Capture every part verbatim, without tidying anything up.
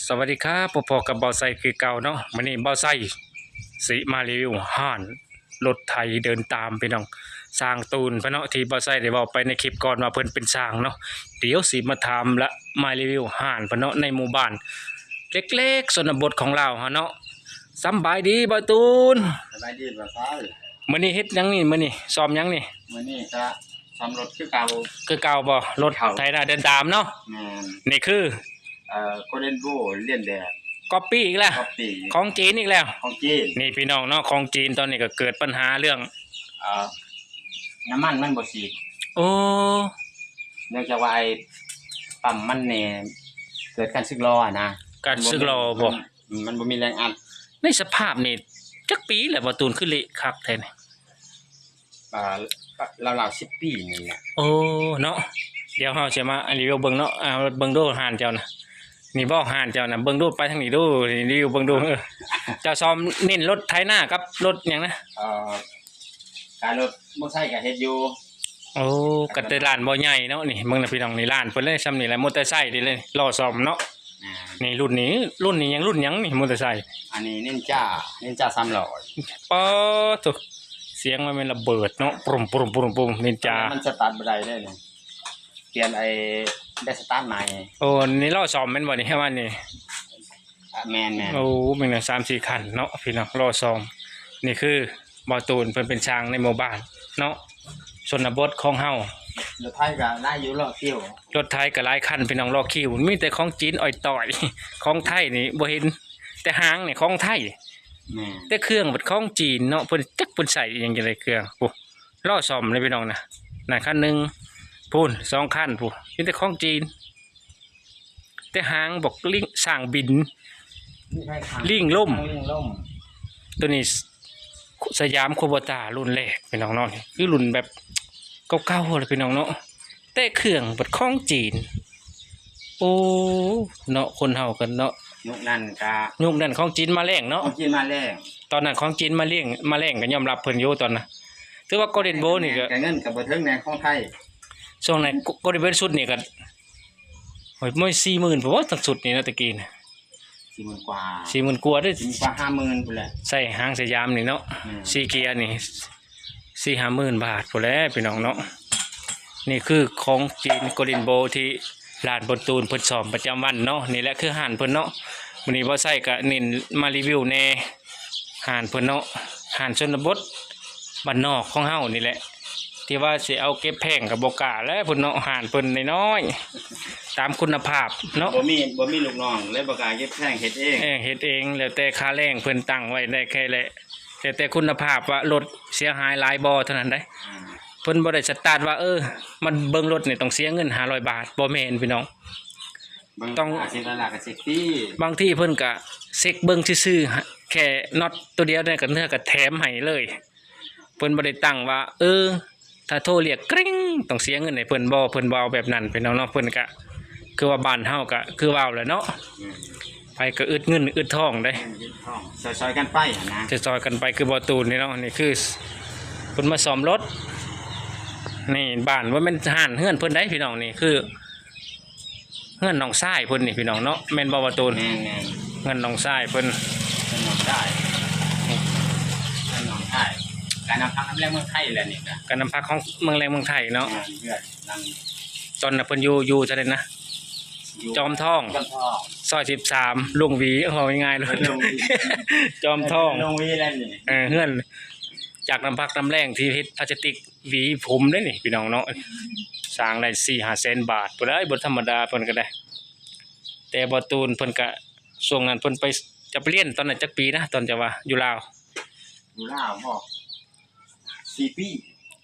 สวัสดีครับ พบกับบ่าวไซคือเก่าเนาะ มื้อนี้บ่าวไซสิมารีวิวร้านรถไถเดินตามพี่น้อง ช่างตูนเพิ่นเนาะ ที่บ่าวไซได้เว้าไปในคลิปก่อนว่าเพิ่นเป็นช่างเนาะ เดี๋ยวสิมาถามและมารีวิวร้านเพิ่นเนาะ ในหมู่บ้านเล็กๆชนบทของลาวเฮาเนาะ สำบายดีบ่าวตูน สบายดีบ่าวไซ มื้อนี้เฮ็ดหยังนี่ มื้อนี้ซ่อมหยังนี่ มื้อนี้ก็ซ่อมรถคือเก่า คือเก่าบ่ รถไถนาเดินตามเนาะ แม่น นี่คือ เอ่อ Golden Boy เลียนแบบ ก๊อปปี้อีกแล้ว ก๊อปปี้ ของจีนอีกแล้ว ของจีน นี่พี่น้องเนาะ ของจีนตอนนี้ก็เกิดปัญหาเรื่อง เอ่อ น้ำมันมันบ่ฉีด โอ้ เนื่องจากว่าไอ้ปั๊มมันนี่เกิดการสึกหรออะนะ การสึกหรอบ่ มัน มันบ่มีแรงอัด ในสภาพนี่จักปีแล้วบ่าวตูน คือเละคักแท้นี่ อ่า ราวๆสิบปีนี่แหละ โอ้ เนาะ เดี๋ยวเฮาสิมารีวิวเบิ่งเนาะ อ่า เบิ่งดูร้านเจ้านะ นี่บ่ร้านเจ้านะ เบิ่งดู ไปทางนี้ดู นี่รีวิวเบิ่งดู เออ เจ้าซ่อมเน้นรถไถนากับรถหยังนะ เอ่อ การรถมอไซค์ก็เฮ็ดอยู่ โอ้ ก็แต่ร้านบ่ใหญ่เนาะ นี่ เบิ่งนะพี่น้อง นี่ร้านเพิ่นเลย ซ่ำนี่แหละ มอเตอร์ไซค์นี่เลย ล้อซ่อมเนาะ อ่า นี่รุ่นนี้ รุ่นนี้หยัง รุ่นหยังนี่ มอเตอร์ไซค์ อันนี้นินจา นินจาสามร้อย ป๊าดโธ่ เสียงมันเป็นระเบิดเนาะ ปุ้มปุ้มปุ้มปุ้ม นินจา มันสตาร์ทบ่ได้เลยนี่ เปลี่ยนไอ้แบตสตาร์ทใหม่ โอ้ นี่ล้อซ่อมแม่นบ่นี่ ให้มันนี่ อ่ะ แม่นๆ โอ้ แม่นนะ สามสี่คันเนาะ พี่น้อง ล้อซ่อม นี่คือบ่าวตูนเพิ่นเป็นช่างในหมู่บ้านเนาะ ชนบทของเฮา รถไถก็หลายอยู่ ล้อคิว รถไถก็หลายคัน พี่น้อง ล้อคิว มีแต่ของจีนอ่อยต่อย ของไทยนี่บ่เห็น แต่หางนี่ของไทย แม่น แต่เครื่องเป็นของจีนเนาะ เพิ่นจักเพิ่นใส่อิหยังจั่งใดเครื่อง โอ้ ล้อซ่อมเลยพี่น้องนะ นั่นคันหนึ่ง พู้น สองคันพู้น มีแต่ของจีน แต่หางบอกลิง สร้างบิน นี่ใช่ครับ ลิงล่ม ลิงล่ม ตัวนี้สยามคูโบต้ารุ่นแรกพี่น้องเนาะ คือรุ่นแบบเก่าๆเลยพี่น้องเนาะ แต่เครื่องเป็นของจีน โอ้ เนาะ คนเฮากันเนาะ ยุคนั้นก็ ยุคนั้นของจีนมาแรงเนาะ ของจีนมาแรง ตอนนั้นของจีนมาแรง มาแรงก็ยอมรับเพิ่นอยู่ตอนนั้น ถือว่า Golden Boy นี่ก็ แต่เงินก็บ่ถึงแนวของไทย ช่วงนั้น Golden Boy ชุดนี่ก็ โอ้ย มวยสี่หมื่น ผมว่าทั้งชุดนี่นะ ตะกี้นะ สี่หมื่นกว่า สี่หมื่นกว่าเด้อ สี่หมื่นกว่า ห้าหมื่นพู้นแหละ ใส่หางสยามนี่เนาะ อืม สี่เกียร์นี่ สี่ห้าหมื่นบาทพู้นแหละพี่น้องเนาะ นี่คือของจีน Golden Boy ที่ร้านบ่าวตูนเพิ่นซ่อมประจำวันเนาะ นี่แหละคือร้านเพิ่นเนาะ มื้อนี้บ่าวไซก็เน้นมารีวิวแหน่ ร้านเพิ่นเนาะ ร้านชนบทบ้านนอกของเฮานี่แหละ ที่ว่าสิเอาเก็บแพงก็บ่กล้าแล้วเพิ่นเนาะ ร้านเพิ่นน้อยๆ ตามคุณภาพเนาะ บ่มี บ่มีลูกน้องเลย บ่กล้าเก็บแพง เฮ็ดเอง เออ เฮ็ดเอง แล้วแต่ค่าแรงเพิ่นตั้งไว้ได้แค่แหละ แล้วแต่คุณภาพว่ารถเสียหายหลายบ่เท่านั้นเด้ อ่า เพิ่นบ่ได้สตาร์ทว่า เออ มันเบิ่งรถนี่ต้องเสียเงินห้าร้อยบาท บ่แม่นพี่น้อง เบิ่ง ต้อง อาชีพหลักๆก็เช็คฟรี บางทีเพิ่นก็เช็คเบิ่งซื่อๆ แค่น็อตตัวเดียวเนี่ยก็เทื่อก็แถมให้เลย เพิ่นบ่ได้ตั้งว่า เออ ถ้าโทรเรียกกริ๊ง ต้องเสียเงินให้เพิ่นบ่ เพิ่นบ่เอาแบบนั้นพี่น้องเนาะ เพิ่นก็คือว่าบ้านเฮาก็คือว่าแหละเนาะ อืม ไผก็อึดเงินอึดทองเด้ อืม อึดทอง ซอยๆกันไปหั้นนะ ซอยๆกันไป คือบ่าวตูนนี่เนาะ นี่คือเพิ่นมาซ่อมรถ นี่บ้านบ่แม่นร้านเฮือนเพิ่นเด้พี่น้อง นี่คือ เฮือนน้องชายเพิ่นนี่พี่น้องเนาะ แม่นบ่บ่าวตูน แม่นๆ เฮือนน้องชายเพิ่น เฮือนน้องชาย นี่ เฮือนน้องชาย การนำพักนำแรงเมืองไทยแหละนี่ก็ การนำพักของเมืองแรงเมืองไทยเนาะ แม่น เฮือนหลัง ตอนนั้นเพิ่นอยู่ อยู่ไสนะ อยู่ จอมทอง จอมทอง ซอยสิบสาม ลุงหวี เอาง่ายๆเลย ลุงหวี จอมทอง ลุงหวีแล้วนี่ เออ เฮือน จากนำพักนำแรงที่เฮ็ดพลาสติก หวีผมเด้นี่พี่น้องเนาะ สร้างได้สี่ห้าแสนบาทพู้นเด้ บ่ธรรมดาเพิ่นก็ได้ แต่บ่าวตูนเพิ่นก็ ช่วงนั้นเพิ่นไป จะไปเรียนตอนนั้นจักปีนะ ตอนจะว่าอยู่ลาว อยู่ลาวบ่ สี่ปี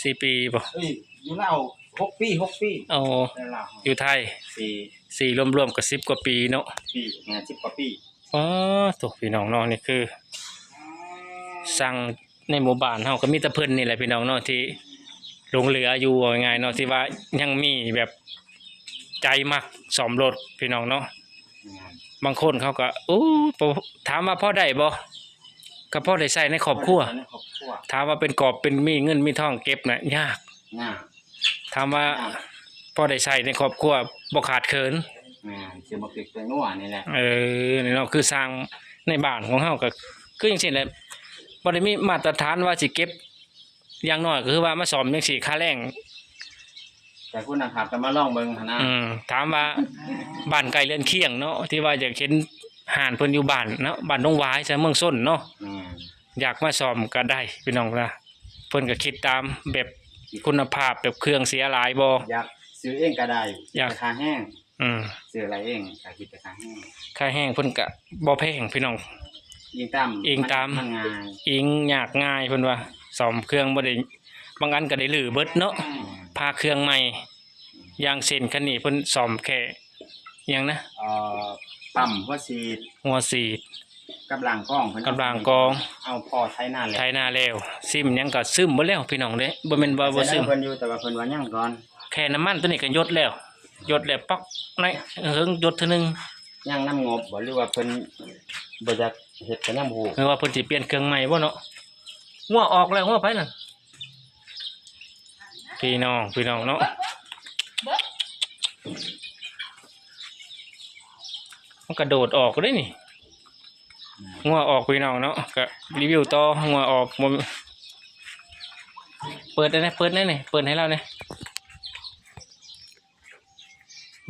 สี่ปีบ่ เอ้ย อยู่ลาว หกปี หกปี อ๋อ ในลาว อยู่ไทย สี่ สี่ รวมๆก็สิบกว่าปีเนาะ ปี แม่น สิบกว่าปี อ๋อ โธ่ พี่น้องเนาะ นี่คือ ช่างในหมู่บ้านเฮาก็มีแต่เพิ่นนี่แหละพี่น้องเนาะ ที่หลงเหลืออยู่ ว่าง่ายๆเนาะ ที่ว่ายังมีแบบใจมักซ่อมรถพี่น้องเนาะ แม่น บางคนเขาก็ โอ้ บ่ ถามว่าพอได้บ่ ก็พอได้ใช้ในครอบครัว ในครอบครัว ถามว่าเป็นกอบเป็นมีเงินมีทองเก็บน่ะ ยาก ยาก ถามว่า ยาก พอได้ใช้ในครอบครัว บ่ขาดเขิน แม่น ซื้อมาพริกไปนัวนี่แหละ เออ นี่เนาะ คือสร้างในบ้านของเฮาก็คือจั่งซี้แหละ บ่ได้มีมาตรฐานว่าสิเก็บ อย่างน้อยก็คือว่ามาซ่อมจั่งซี้ ค่าแรง แต่คุณภาพก็มาลองเบิ่งหั้นนะ อืม ถามว่าบ้านใกล้เรือนเคียงเนาะ ที่ว่าอยากเห็นร้านเพิ่นอยู่บ้านเนาะ บ้านดงหวาย ใส่เมืองชนเนาะ แม่น อยากมาซ่อมก็ได้พี่น้องนะ เพิ่นก็คิดตามแบบคุณภาพ แบบเครื่องเสียหลายบ่ อยากซื้อเองก็ได้ อยาก แต่ค่าแรง อืม ซื้ออะไรเองก็คิดแต่ค่าแรง ค่าแรงเพิ่นก็บ่แพงพี่น้อง อิงตาม อิงตาม มัน มันง่าย อิงยากง่ายเพิ่นว่า ซ่อมเครื่องบ่ได้ บางอันก็ได้รื้อเบิดเนาะ อืม พาเครื่องใหม่ อย่างเช่นคันนี้เพิ่นซ่อมแค่หยังนะ เอ่อ ปั๊มหัวฉีด หัวฉีด กับล้างกรองเพิ่น กับล้างกรอง เอาพอไถนาแล้ว ไถนาแล้ว ซิมหยังก็ซึมเบิดแล้วพี่น้องเด้ บ่แม่นว่าบ่ซึม เพิ่นอยู่ แต่ว่าเพิ่นว่ายังก่อน แค่น้ำมันตัวนี้ก็หยดแล้ว หยดแล้วป๊อก ในเฮิงหยดเทื่อนึง ยังนำงบบ่ หรือว่าเพิ่นบ่อยากเฮ็ดก็ยังบ่ฮู้ หรือว่าเพิ่นสิเปลี่ยนเครื่องใหม่บ่เนาะ งัวออกแล้ว งัวไผนั่น พี่น้อง พี่น้องเนาะ มันกระโดดออกเด้นี่ งัวออกพี่น้องเนาะ ก็รีวิวต่อ งัวออกบ่ เปิดได้นะ เปิดได้นี่ เปิดให้เราเนี่ย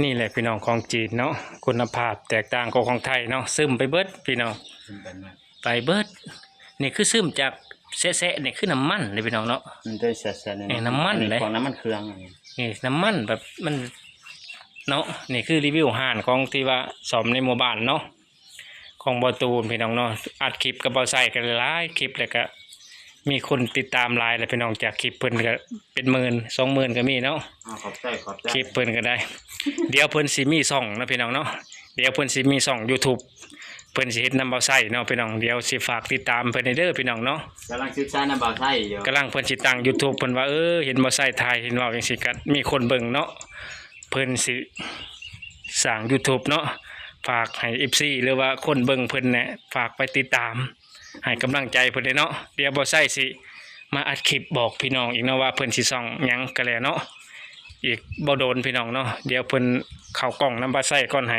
นี่แหละพี่น้อง ของจีนเนาะ คุณภาพแตกต่างกับของไทยเนาะ ซึมไปเบิดพี่น้อง ไปเบิด นี่คือซึมจากแซะๆ นี่คือน้ำมันเลยพี่น้องเนาะ มันได้แซะๆ นี่ นี่น้ำมัน อันนี้ เลย ของน้ำมันเครื่องอันนี้ นี่น้ำมันแบบมันเนาะ นี่คือรีวิวร้านของที่ว่าซ่อมในหมู่บ้านเนาะ ของบ่าวตูนพี่น้องเนาะ อัดคลิปกับบ่าวไส้กันหลายคลิป แล้วก็มีคนติดตามหลายแล้วพี่น้อง จากคลิปเพิ่นก็เป็นหมื่น สองหมื่น ก็มีเนาะ อ่า ขอบใจ ขอบใจ คลิปเพิ่นก็ได้ เดี๋ยวเพิ่นสิมีช่องนะพี่น้องเนาะ เดี๋ยวเพิ่นสิมีช่องยูทูบ เพิ่นสิเฮ็ดนำบ่าวไส้เนาะพี่น้อง เดี๋ยวสิฝากติดตามเพิ่นให้เด้อพี่น้องเนาะ กำลังศึกษานำบ่าวไส้อยู่ กำลังเพิ่นสิตั้งยูทูบ เพิ่นว่า เออ เห็นบ่าวไส้ถ่าย เห็นเว้าจั่งซี้ก็มีคนเบิ่งเนาะ เพิ่นสิสร้างยูทูบเนาะ ฝากให้เอฟซี หรือว่าคนเบิ่งเพิ่นเนี่ย ฝากไปติดตาม ให้กำลังใจเพิ่นเด้อเนาะ เดี๋ยวบ่าวไส้สิมาอัดคลิปบอกพี่น้องอีกเนาะ ว่าเพิ่นสิช่องหยังก็แล้วเนาะ อีกบ่โดนพี่น้องเนาะ เดี๋ยวเพิ่นเข้ากล้องนำบ่าวไส้ก่อน ให้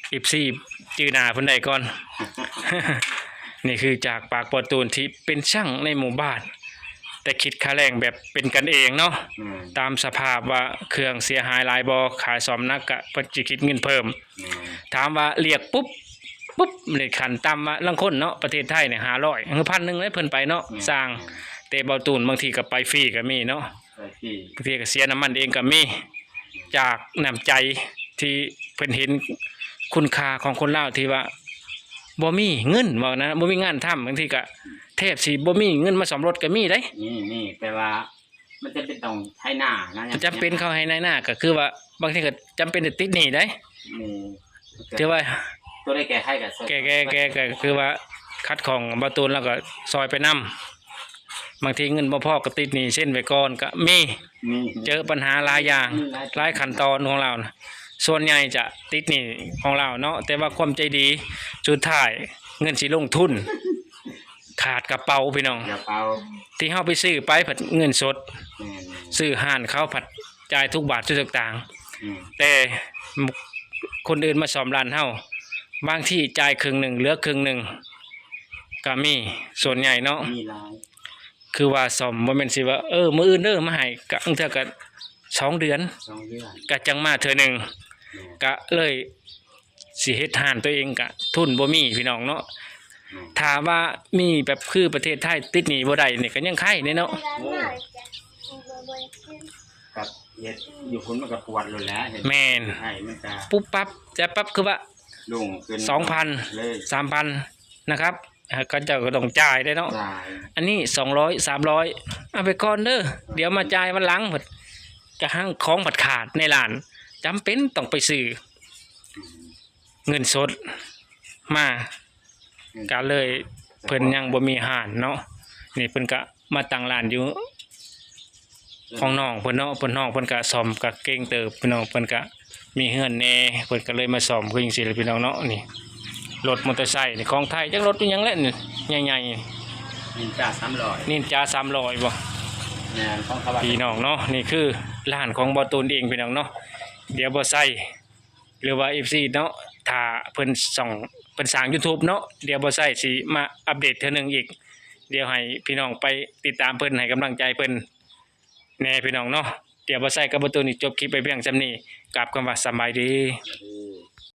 เอฟซี จื่อหน้าเพิ่นได้ก่อน นี่คือจากปากบ่าวตูนที่เป็นช่างในหมู่บ้าน แต่คิดค่าแรงแบบเป็นกันเองเนาะ อืม ตามสภาพว่าเครื่องเสียหายหลายบ่ ขายซ่อมหนักก็เพิ่นสิคิดเงินเพิ่ม อืม ถามว่าเรียกปุ๊บ ปุ๊บ นี่ขั้นต่ำว่าลางคนเนาะ ประเทศไทยเนี่ย ห้าร้อย คือ พันหนึ่ง เลยเพิ่นไปเนาะ อืม ช่าง แต่บ่าวตูนบางทีก็ไปฟรีก็มีเนาะ ไปฟรี บางทีก็เสียน้ำมันเองก็มี จากน้ำใจที่เพิ่นเห็นคุณค่าของคนลาวที่ว่าบ่มีเงิน ว่านะ บ่มีงานทำ บางทีก็แทบสิบ่มีเงินมาซ่อมรถก็มีเด้ มี มี แต่ว่ามันจำเป็นต้องไถนานะ มันจำเป็นเข้าไถนา ก็คือว่าบางทีก็จำเป็นได้ติดหนี้เด้ นี่ ถือว่า ตัวได้แก้ไขก็ แก้ แก้ แก้ ก็คือว่าขัดข้องบ่าวตูน แล้วก็ซ่อยไปนำ บางทีเงินบ่พอก็ติดหนี้เซ็นไว้ก่อนก็มี มี เจอปัญหาหลายอย่าง มีหลาย หลายขั้นตอนของลาวนะ ส่วนใหญ่จะติดหนี้ของลาวเนาะ แต่ว่าความใจดี สุดท้ายเงินสิลงทุน ขาดกระเป๋าพี่น้อง กระเป๋า ที่เฮาไปซื้อไปผัดเงินสด แม่น ซื้อร้านเขาผัดจ่ายทุกบาททุกสตางค์ อืม แต่คนอื่นมาซ่อมร้านเฮา บางทีจ่ายครึ่งหนึ่ง เหลือครึ่งหนึ่งก็มี ส่วนใหญ่เนาะ มีหลาย คือว่าซ่อมบ่แม่นสิว่า เออ มื้ออื่นเด้อมาให้ ก็บางเทื่อก็สองเดือน สองเดือน ก็จั่งมาเทื่อหนึ่ง แม่น ก็เลยสิเฮ็ดร้านตัวเองก็ทุนบ่มีพี่น้องเนาะ อืม ถ้าว่ามีแบบคือประเทศไทยติดหนี้บ่ได้นี่ก็ยังไคแหน่เนาะ โอ้ ครับ เฮ็ดอยู่พุ้นมันก็ปวดโลดแหละ เฮ็ด แม่น ไทยมันก็ ปุ๊บปั๊บ จะปั๊บ คือว่า ลงขึ้น สองพัน เลย สามพัน นะครับ อ่า เขาเจ้าก็ต้องจ่ายเด้เนาะ จ่าย อันนี้ สองร้อย สามร้อย เอาไปก่อนเด้อ เดี๋ยวมาจ่ายวันหลัง เพิ่นกะหั้งของผัดขาดในร้าน จำเป็นต้องไปซื้อเงินสดมา อืม ก็เลยเพิ่นยังบ่มีร้านเนาะ นี่เพิ่นก็มาตั้งร้านอยู่ ของน้องเพิ่นเนาะ เพิ่น น้องเพิ่นก็ซ่อมก็เก่งเติบพี่น้อง เพิ่นก็มีเฮือนแหน่ เพิ่นก็เลยมาซ่อมคือจั่งซี้แหละพี่น้องเนาะ นี่รถมอเตอร์ไซค์นี่ของไทย จักรถอีหยังแหละนี่ ใหญ่ๆ นินจาสามร้อย นินจาสามร้อยบ่ แม่น ของเขาว่า พี่น้องเนาะ นี่คือร้านของบ่าวตูนเองพี่น้องเนาะ เดี๋ยวบ่าวไส้ หรือว่า เอฟซี เนาะ ถ้าเพิ่นช่อง เพิ่นสร้าง YouTube เนาะ เดี๋ยวบ่าวไซสิมาอัปเดตเทื่อหนึ่งอีก เดี๋ยวให้พี่น้องไปติดตามเพิ่น ให้กำลังใจเพิ่นแหน่พี่น้องเนาะ เดี๋ยวบ่าวไซกับบ่าวตูนนี่จบคลิปไปเพียงส่ำนี้ กราบคำว่าสำบายดี อืม